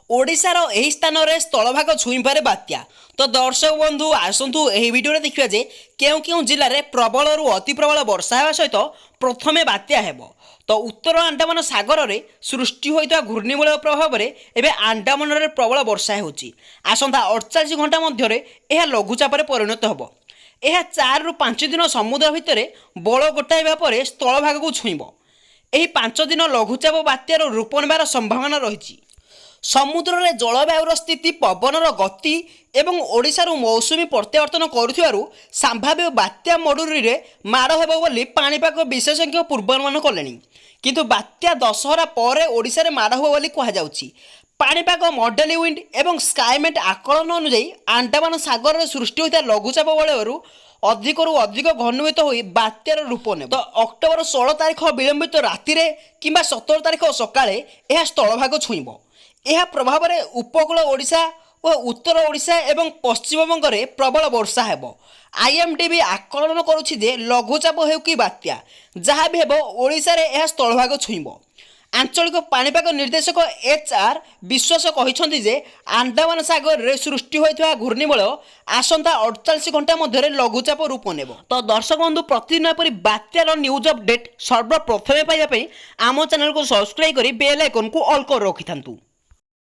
ଓଡ଼ିଶାର ଏହି ସ୍ଥାନରେ ସ୍ଥଳଭାଗ ଛୁଇଁପାରେ ବାତ୍ୟା। ତ ଦର୍ଶକ ବନ୍ଧୁ, ଆସନ୍ତୁ ଏହି ଭିଡ଼ିଓରେ ଦେଖିବା ଯେ କେଉଁ କେଉଁ ଜିଲ୍ଲାରେ ପ୍ରବଳରୁ ଅତି ପ୍ରବଳ ବର୍ଷା ହେବା ସହିତ ପ୍ରଥମେ ବାତ୍ୟା ହେବ। ତ ଉତ୍ତର ଆଣ୍ଡାମାନ ସାଗରରେ ସୃଷ୍ଟି ହୋଇଥିବା ଘୂର୍ଣ୍ଣିବଳୟ ପ୍ରଭାବରେ ଏବେ ଆଣ୍ଡାମାନରେ ପ୍ରବଳ ବର୍ଷା ହେଉଛି। ଆସନ୍ତା 48 ଘଣ୍ଟା ମଧ୍ୟରେ ଏହା ଲଘୁଚାପରେ ପରିଣତ ହେବ। ଏହା 4ରୁ 5 ଦିନ ସମୁଦ୍ର ଭିତରେ ବଳ ଗୋଟାଇବା ପରେ ସ୍ଥଳଭାଗକୁ ଛୁଇଁବ। ଏହି 5 ଦିନ ଲଘୁଚାପ ବାତ୍ୟାର ରୂପ ନେବାର ସମ୍ଭାବନା ରହିଛି। ସମୁଦ୍ରରେ ଜଳବାୟୁର ସ୍ଥିତି, ପବନର ଗତି ଏବଂ ଓଡ଼ିଶାରୁ ମୌସୁମୀ ପ୍ରତ୍ୟାବର୍ତ୍ତନ କରୁଥିବାରୁ ସମ୍ଭାବ୍ୟ ବାତ୍ୟା ମଡୁରୀରେ ମାଡ଼ ହେବ ବୋଲି ପାଣିପାଗ ବିଶେଷଜ୍ଞ ପୂର୍ବାନୁମାନ କଲେଣି। କିନ୍ତୁ ବାତ୍ୟା ଦଶହରା ପରେ ଓଡ଼ିଶାରେ ମାଡ଼ ହେବ ବୋଲି କୁହାଯାଉଛି। ପାଣିପାଗ ମଡେଲ ୱିଣ୍ଡ ଏବଂ ସ୍କାଇମେଟ୍ ଆକଳନ ଅନୁଯାୟୀ ଆଣ୍ଡାମାନ ସାଗରରେ ସୃଷ୍ଟି ହୋଇଥିବା ଲଘୁଚାପ ବଳୟରୁ ଅଧିକରୁ ଅଧିକ ଘନୀଭୂତ ହୋଇ ବାତ୍ୟାର ରୂପ ନେବ। ତ ଅକ୍ଟୋବର 16 ତାରିଖ ବିଳମ୍ବିତ ରାତିରେ କିମ୍ବା 17 ତାରିଖ ସକାଳେ ଏହା ସ୍ଥଳଭାଗ ଛୁଇଁବ। ଏହା ପ୍ରଭାବରେ ଉପକୂଳ ଓଡ଼ିଶା ଓ ଉତ୍ତର ଓଡ଼ିଶା ଏବଂ ପଶ୍ଚିମବଙ୍ଗରେ ପ୍ରବଳ ବର୍ଷା ହେବ। ଆଇଏମ୍ଡି ବି ଆକଳନ କରୁଛି ଯେ ଲଘୁଚାପ ହେଉ କି ବାତ୍ୟା, ଯାହା ବି ହେବ, ଓଡ଼ିଶାରେ ଏହା ସ୍ଥଳଭାଗ ଛୁଇଁବ। ଆଞ୍ଚଳିକ ପାଣିପାଗ ନିର୍ଦ୍ଦେଶକ ଏଚ୍ ଆର୍ ବିଶ୍ୱାସ କହିଛନ୍ତି ଯେ ଆଣ୍ଡାମାନ ସାଗରରେ ସୃଷ୍ଟି ହୋଇଥିବା ଘୂର୍ଣ୍ଣିବଳୟ ଆସନ୍ତା 48 ଘଣ୍ଟା ମଧ୍ୟରେ ଲଘୁଚାପ ରୂପ ନେବ। ତ ଦର୍ଶକ ବନ୍ଧୁ, ପ୍ରତିଦିନ ଏପରି ବାତ୍ୟାର ନ୍ୟୁଜ୍ ଅପଡେଟ୍ ସର୍ବପ୍ରଥମେ ପାଇବା ପାଇଁ ଆମ ଚ୍ୟାନେଲକୁ ସବସ୍କ୍ରାଇବ୍ କରି ବେଲ୍ ଆଇକନ୍କୁ ଅଲ୍ କରି ରଖିଥାନ୍ତୁ।